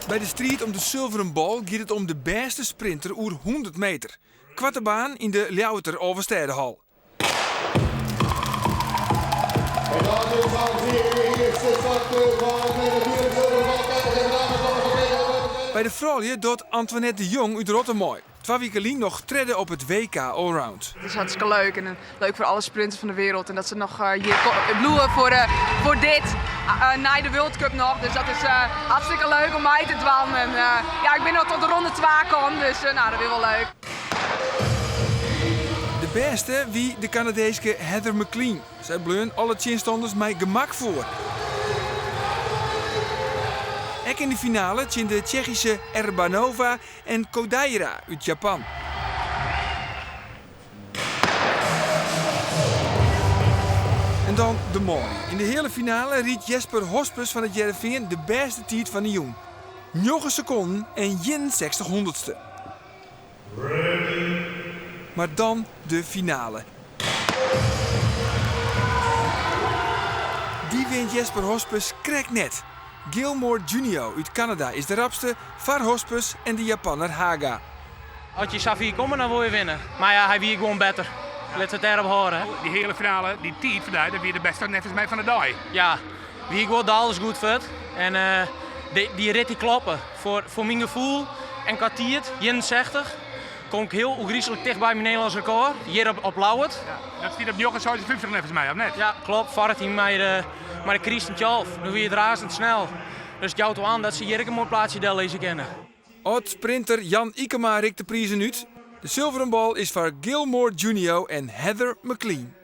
By de striid om de sulveren bal giet it om de bêste sprinter oer 100 meter. Koarte baan yn de Ljouwerter Alvestêdehal. By de froulju docht Antoinette de Jong út Rottum mei. Twa wike lyn noch tredde op it WK Allround. Het is hartstikke leuk en leuk voor alle sprinters van de wereld. En dat ze nog hier bliuwe voor dit, nei de World Cup noch. Dus dat is hartstikke leuk om mei te dwaan. En ja, ik bin noch tot de ronde 2 kommen, dus nou, dat wie wol leuk. De bêste wie de Kanadeeske Heather McLean. Sy bleaun alle tsjinstanners mei gemak foar. Ek yn de finale tsjin de Tsjechyske Erbanova en Kodaira út Japan. En dan de manlju. Yn de heale finale rydt Jesper Hospes fan It Hearrenfean de bêste tiid fan de jûn. Njoggen sekonden en 61 hûndertste. Mar dan de finale. Dy wint Jesper Hospes krekt net. Gilmore Junio út Kanada is de rapste, foar Hospes en de Japanner Haga. As je safier komme, dan wol je winne. Mar ja, hy wie gewoan better. Lit it dêrop hâlde. Dy heale finale, dy tiid fan dy, dat wie de bêste neffens my fan de dei. Ja, wie gewoan alles goed fuort. En dy rit dy kloppe. Foar myn gefoel en kwa tiid, 61, kom ik hiel ôfgryslik ticht by myn Nederlânsk rekôr, hjir op Ljouwert. Ja, dat stiet op 9,56 neffens my, of net? Ja, klopt. Foarich jier mei de kryst yn Thialf. Doe wie it razendsnel. Dus it jout wol oan dat se hjir ek in moai plaatsje dellizze kinne. Ald-sprinter Jan Ykema rikt de prizen út. De sulveren bal is foar Gilmore Junio en Heather McLean.